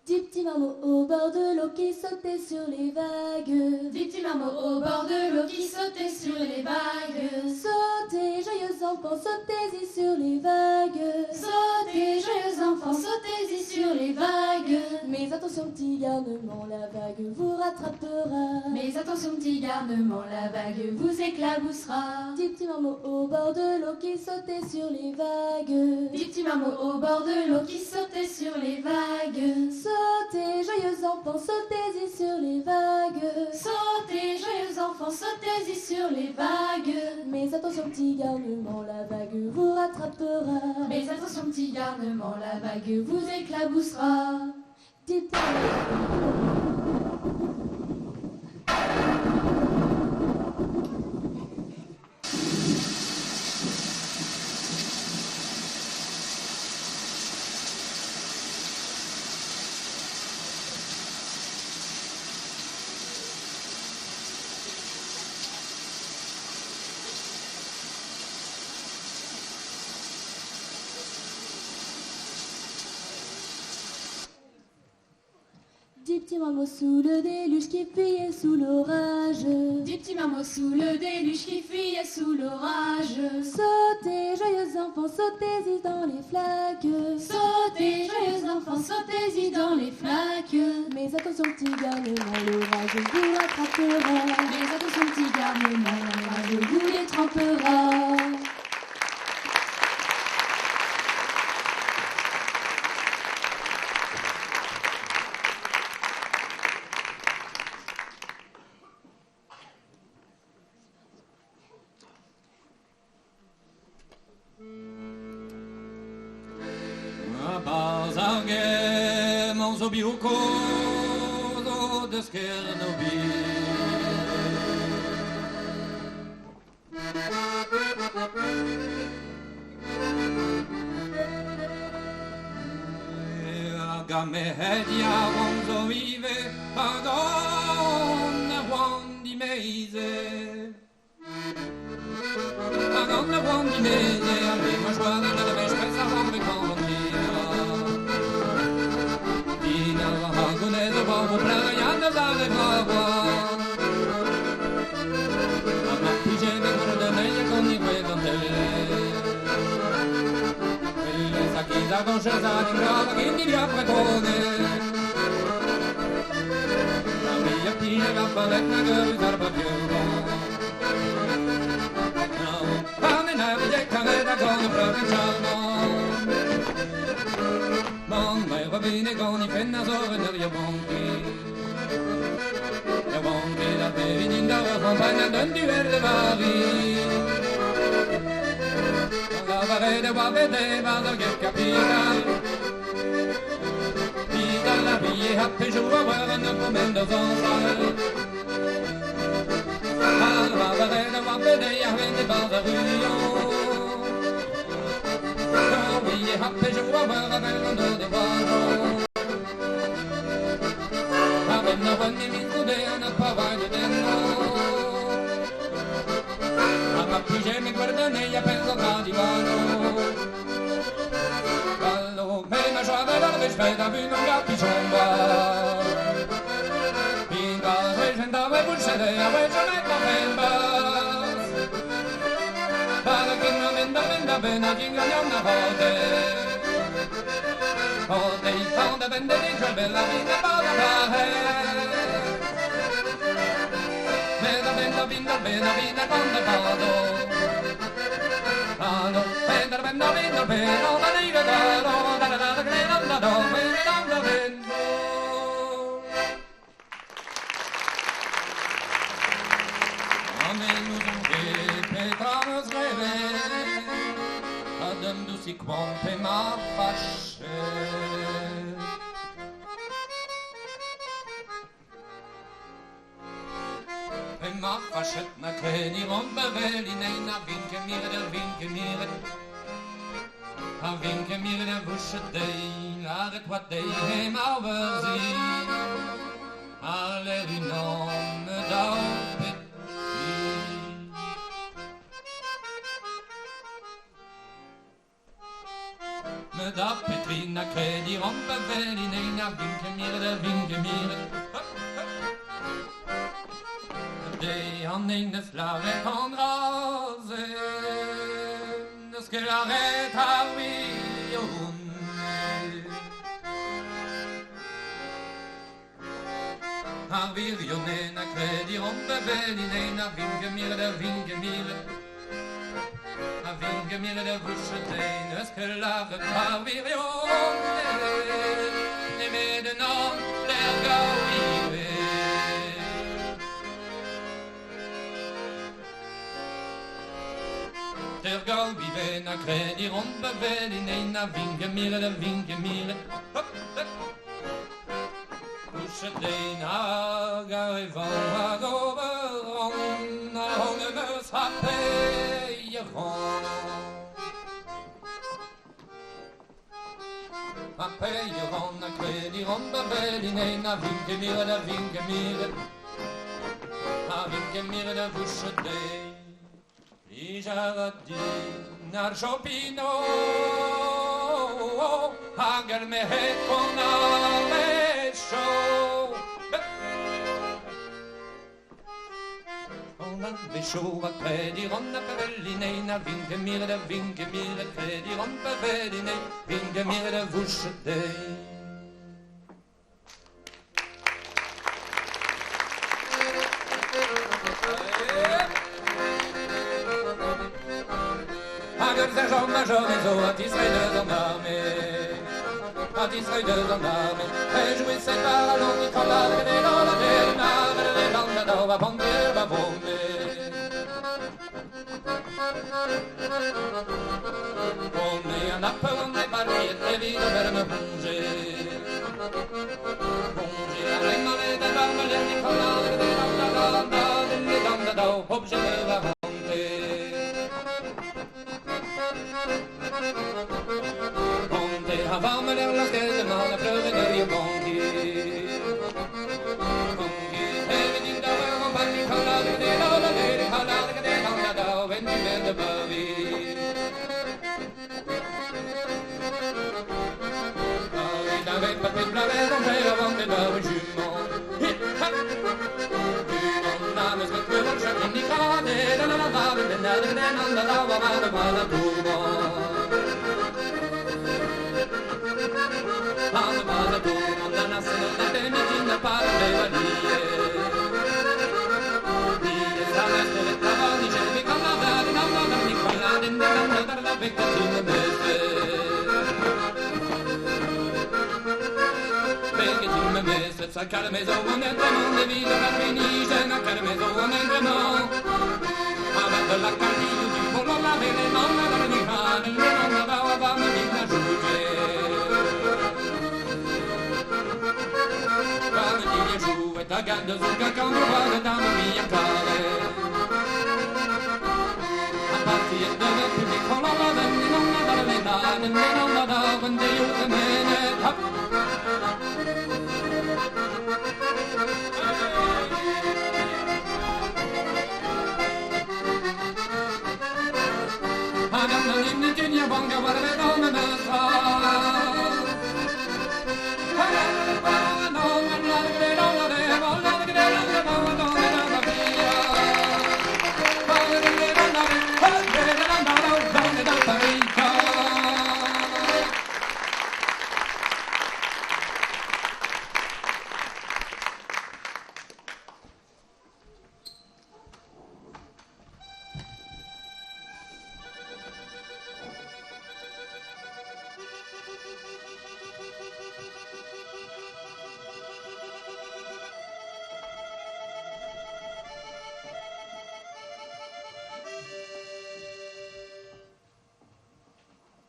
[SPEAKER 2] Dix petits marmots au bord de l'eau qui sautaient sur les vagues.
[SPEAKER 7] Dix petits marmots au bord de l'eau qui sautaient sur les vagues.
[SPEAKER 2] Sautez, joyeux enfants, sautez-y sur les vagues.
[SPEAKER 7] Sautez, joyeux enfants, sautez-y sur les vagues.
[SPEAKER 2] Mais attention, petit garnement, la vague vous rattrapera.
[SPEAKER 7] Mais attention, petit garnement, la vague vous éclaboussera.
[SPEAKER 2] Dix petits marmots au bord de l'eau qui sautaient sur les vagues.
[SPEAKER 7] Dix petits marmots au bord de l'eau qui sautaient sur les vagues.
[SPEAKER 2] Sautez, joyeux enfants, sautez-y sur les vagues.
[SPEAKER 7] Sautez, joyeux enfants, sautez-y sur les vagues.
[SPEAKER 2] Mais attention, petit garnement, la vague vous rattrapera.
[SPEAKER 7] Mais attention, petit garnement, la vague vous éclaboussera.
[SPEAKER 2] Dix petits Dix petits marmots sous le déluge qui fuyaient sous l'orage.
[SPEAKER 7] Dix petits marmots sous le déluge qui fuyaient sous l'orage.
[SPEAKER 2] Sautez, joyeux enfants, sautez-y dans les flaques.
[SPEAKER 7] Sautez, joyeux enfants, sautez-y dans les flaques.
[SPEAKER 2] Mais attention, petit garnement, l'orage vous rattrapera.
[SPEAKER 7] Mais attention, petit garnement, l'orage vous détrempera.
[SPEAKER 8] Zo deus Kernobil. Hag a merc'hed yaouank zo ivez hag an a oant dimezet. Hag an a oant dimezet, ha me 'ma joa da da vestrez a oant bet Dina. Dina ha gonez o oa o pleñv da zare bravoa. Ha ma plije bet gwelet anezhi gant he gwez an tele. A ganjez a dingra hag int dia bretone. A vi a pije va favet nag eus ar bavion. An en a vije karet a gant a pleuret chalman. Man ma robine gant i fen a zo en ur yaouanki. Yaouanki da bevin in da ur campagne d'un duel de mari. Lavaret e oa bet e-barzh ar ger kapital. Pital a vie ha pejou a war an ur bomen da zañsal. Ha lavaret e oa bet e ar e-barzh ar ruio. A vie ha pejou a war a vel an ur de oajo. A benn ar oan evit goude an ur pavail de denno. Ha ma plije me gwelet anezhi a penn an dra diwallo. Ballo, me ma joa vel ar wech bet a vun an gapichon ba. Bin ba wech da we boulchede a wech an et ma fen bas. Ba la ken ma men da ben da ben a ging an na hote. Hote i fan da ben de di bel la bin da ba da ba he. Me da ben da bin da ben da bin da ban da ba do. Ano, ben da ben da bin da ben da da da da da da da da da da da ben da da ben do. Amen nous onge petra meus revet, a dem dousik oan pe ma fachet. Pe ma fachet na kredi rond bevel in ein a vinke miret a vinke miret. A vinke miret a vouchet dei, laret oa dei he ma verzi. A l'air unan me daou petri. Me da petri na kredi rond bevel in ein a vinke miret a vinke miret. Dei an eines laret an raze, neus ket laret ar wirionne. Ar wirionne na kredi rond bevel in ein a vinke miret a vinke miret. A vinke miret a vouchet dei, neus ket laret ar wirionne. Nemet un an l'er gaou ivez. Der gaou ivez na kredi rond bevel in ein a vinke miret a vinke miret. Hop, hop. Vouchet dei nag a evan hag ober an a hon eus ha peieran. A peieran a kredi rond bevel in ein a vinke miret a vinke miret. A vinke miret a vouchet dei. Plij a din ar chopino, hag ar merc'hed kon ar mecho. On a vecho a kredi rond a pevel in ein a vinke miret a vinke miret kredi rond pevel in ein vinke miret a vouchet dei. Hag ur serjant major e zo a tisrei deus an arme. A tisrei deus an arme. E jouer set par a long i trambad hag e an a den a vel e an da daou a bander ba vome. On est un appel, on est pas lié, evit ober me plonge. Plonge a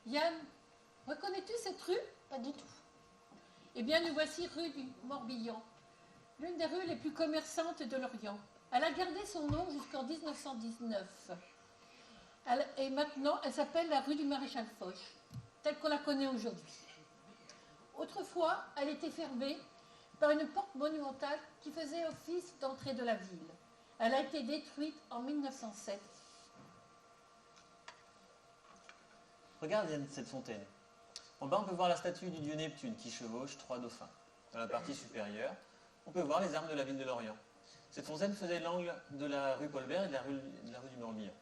[SPEAKER 4] Yann, reconnais-tu cette rue?
[SPEAKER 3] Pas du tout.
[SPEAKER 4] Eh bien, nous voici rue du Morbihan, l'une des rues les plus commerçantes de l'Orient. Elle a gardé son nom jusqu'en 1919. Et maintenant, elle s'appelle la rue du Maréchal Foch, telle qu'on la connaît aujourd'hui. Autrefois, elle était fermée par une porte monumentale qui faisait office d'entrée de la ville. Elle a été détruite en 1907.
[SPEAKER 1] Regarde Yann, cette fontaine. En bas, on peut voir la statue du dieu Neptune qui chevauche 3 dauphins. Dans la partie supérieure, on peut voir les armes de la ville de Lorient. Cette fontaine faisait l'angle de la rue Paul-Bert et de la rue du Morbihan.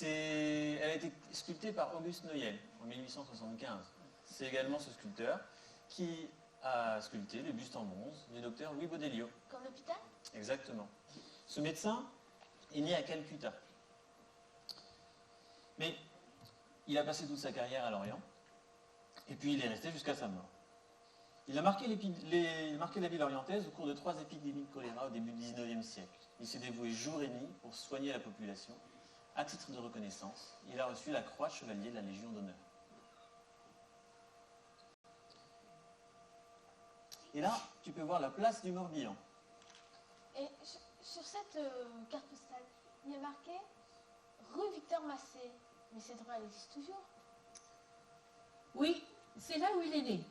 [SPEAKER 1] Elle a été sculptée par Auguste Noyel en 1875. C'est également ce sculpteur qui a sculpté le buste en bronze du docteur Louis Bodélio.
[SPEAKER 3] Comme l'hôpital?
[SPEAKER 1] Exactement. Ce médecin est né à Calcutta. Mais il a passé toute sa carrière à Lorient, et puis il est resté jusqu'à sa mort. Il a marqué, la ville orientaise au cours de 3 épidémies de choléra au début du XIXe siècle. Il s'est dévoué jour et nuit pour soigner la population. À titre de reconnaissance, il a reçu la croix de chevalier de la Légion d'honneur. Et là, tu peux voir la place du Morbihan.
[SPEAKER 3] Et sur cette carte postale, il y a marqué rue Victor Massé. Mais cette rue, elle existe toujours.
[SPEAKER 4] Oui, c'est là où il est né.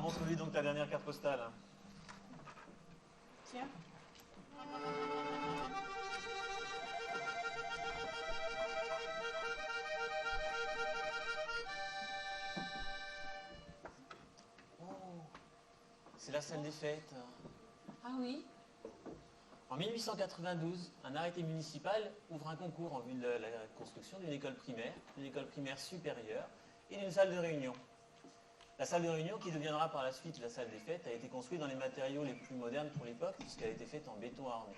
[SPEAKER 1] Montre-lui donc ta dernière carte postale.
[SPEAKER 3] Tiens.
[SPEAKER 1] Oh, c'est la salle des fêtes.
[SPEAKER 4] Ah oui.
[SPEAKER 1] En 1892, un arrêté municipal ouvre un concours en vue de la construction d'une école primaire, d'une école primaire supérieure et d'une salle de réunion. La salle de réunion, qui deviendra par la suite la salle des fêtes, a été construite dans les matériaux les plus modernes pour l'époque, puisqu'elle a été faite en béton armé.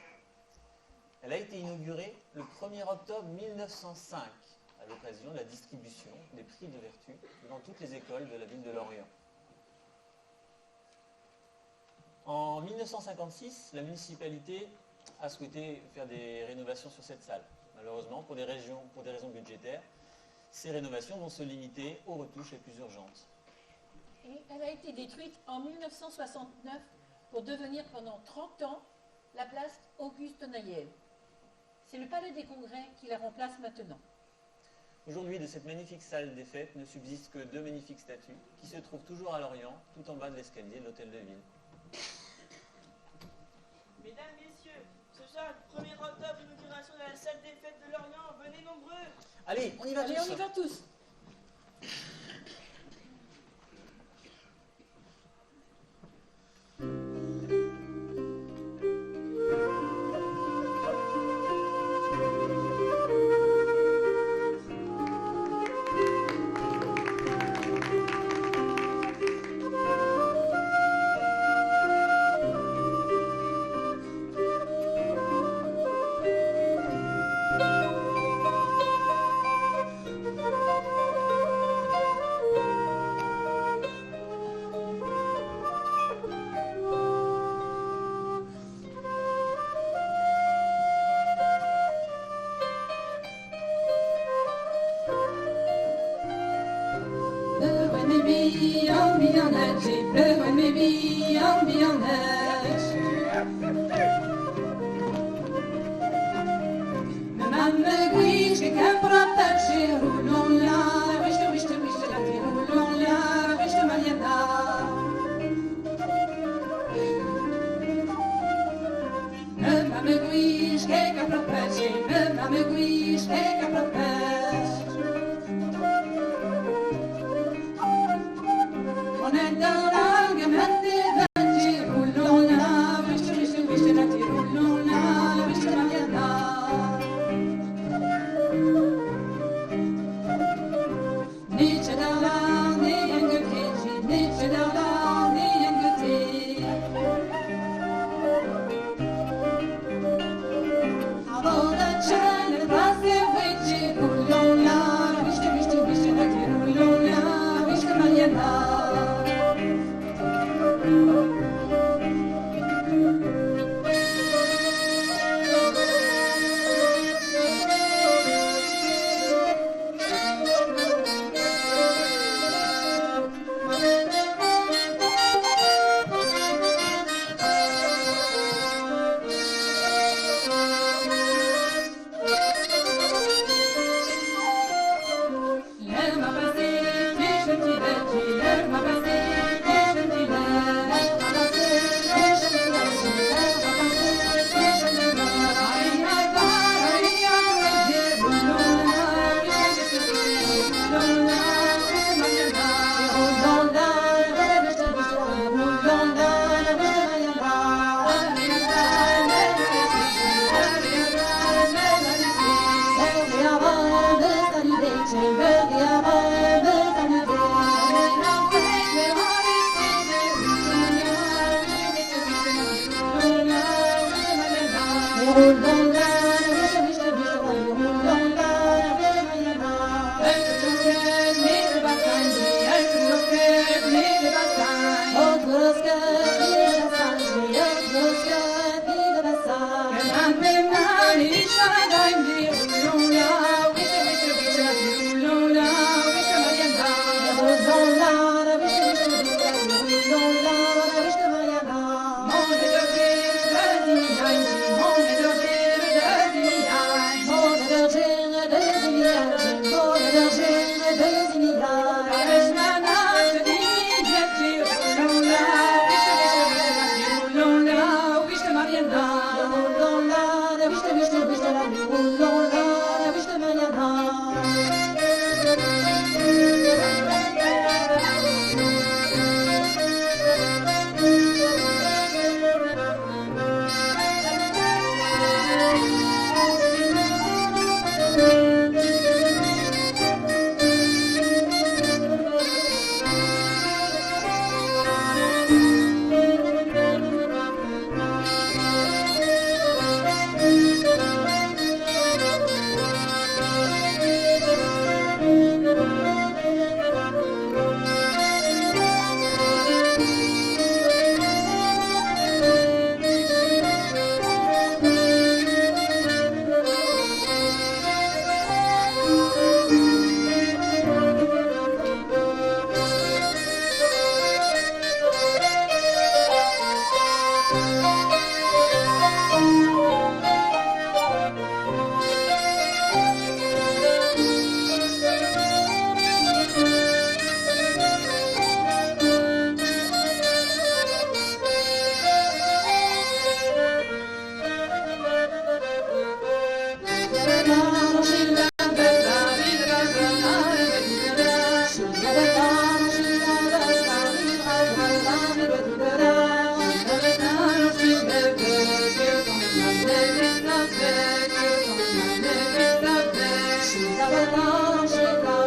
[SPEAKER 1] Elle a été inaugurée le 1er octobre 1905, à l'occasion de la distribution des prix de vertu dans toutes les écoles de la ville de Lorient. En 1956, la municipalité a souhaité faire des rénovations sur cette salle. Malheureusement, pour des raisons budgétaires, ces rénovations vont se limiter aux retouches les plus urgentes.
[SPEAKER 4] Et elle a été détruite en 1969 pour devenir pendant 30 ans la place Auguste Nayel. C'est le Palais des Congrès qui la remplace maintenant.
[SPEAKER 1] Aujourd'hui, de cette magnifique salle des fêtes ne subsistent que deux magnifiques statues qui se trouvent toujours à Lorient, tout en bas de l'escalier de l'hôtel de ville.
[SPEAKER 9] Mesdames, Messieurs, ce soir, le 1er octobre, inauguration de la salle des fêtes de Lorient. Venez nombreux.
[SPEAKER 1] Allez, on y va
[SPEAKER 4] Allez,
[SPEAKER 1] tous.
[SPEAKER 4] on y va tous.
[SPEAKER 5] Thank you.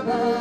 [SPEAKER 5] Yeah.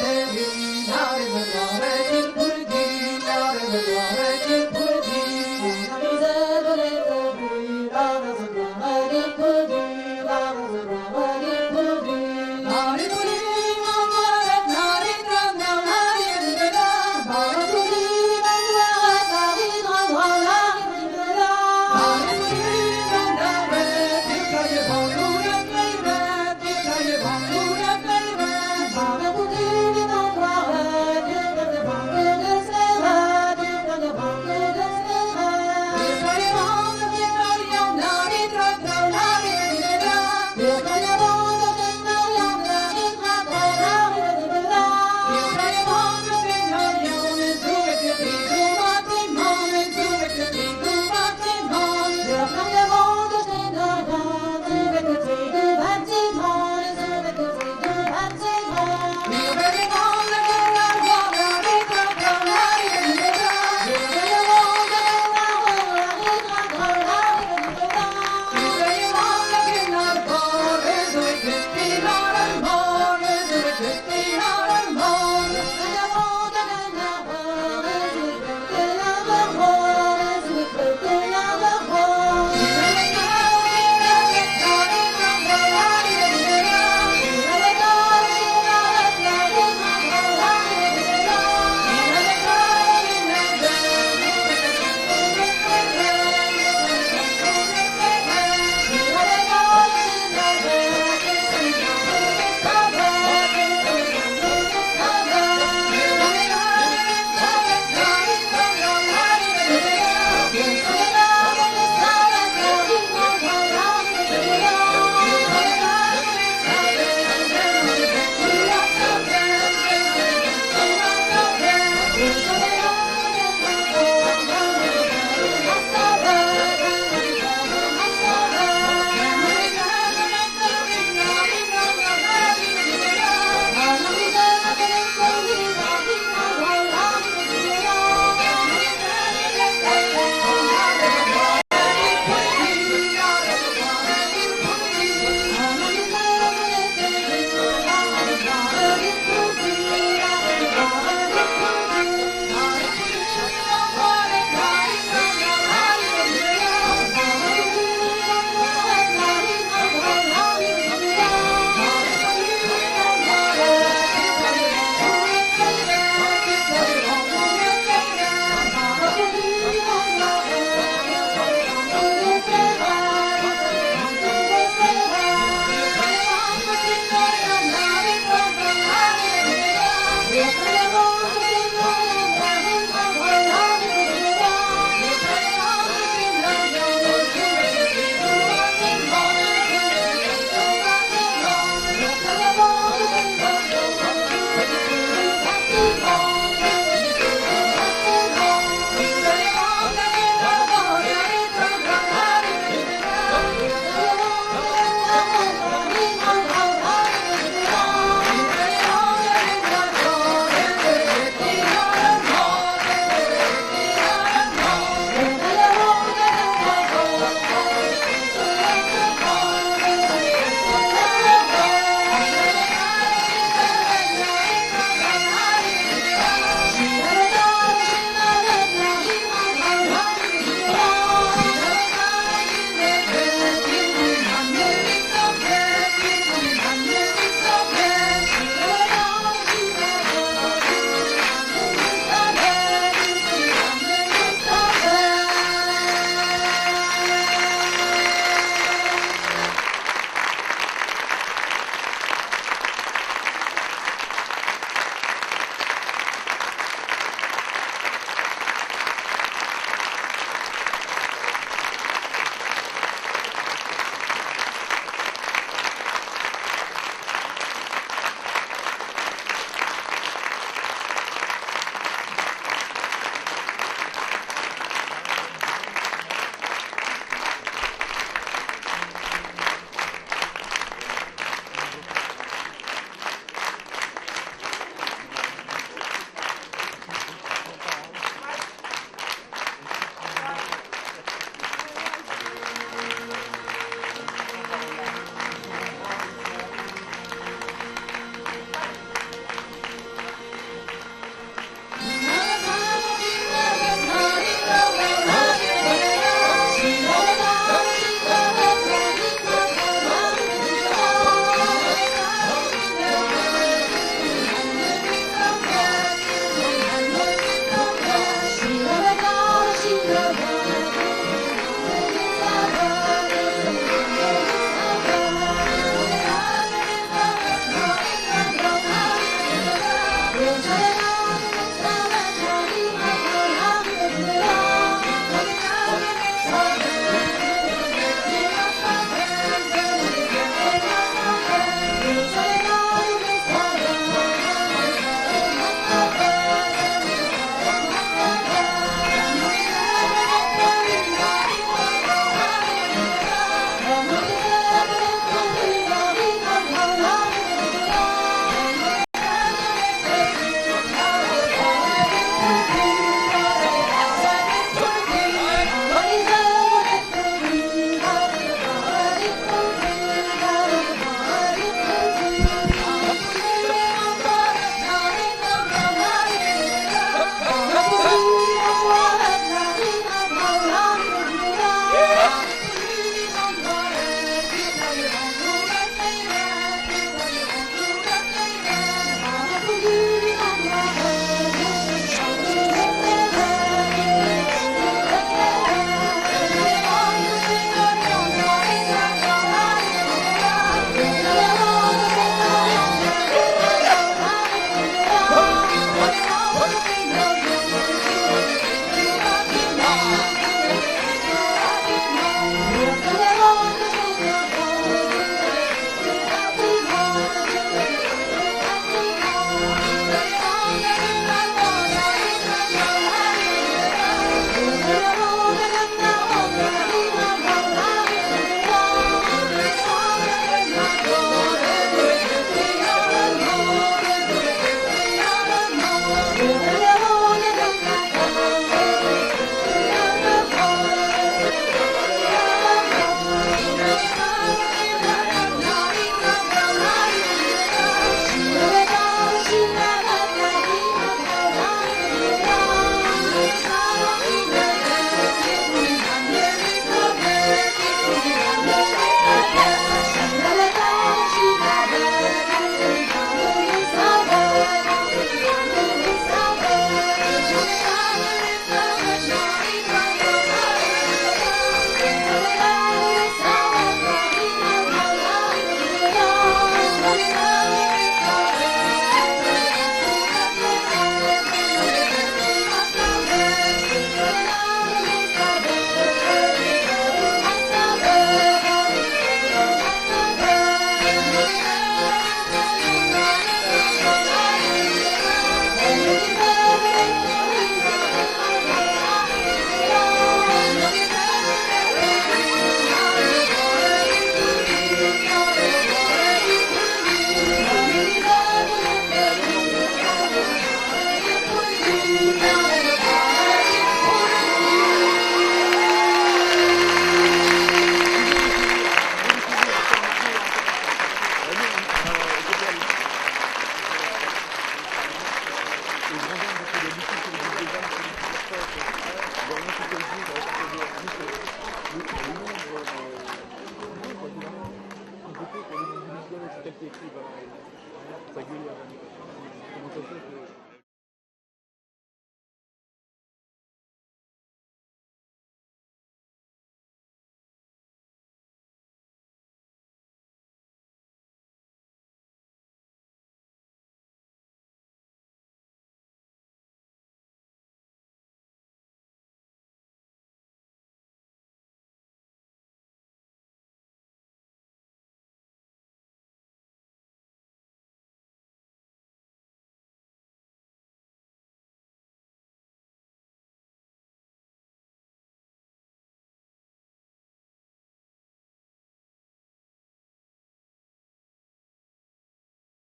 [SPEAKER 5] Thank you.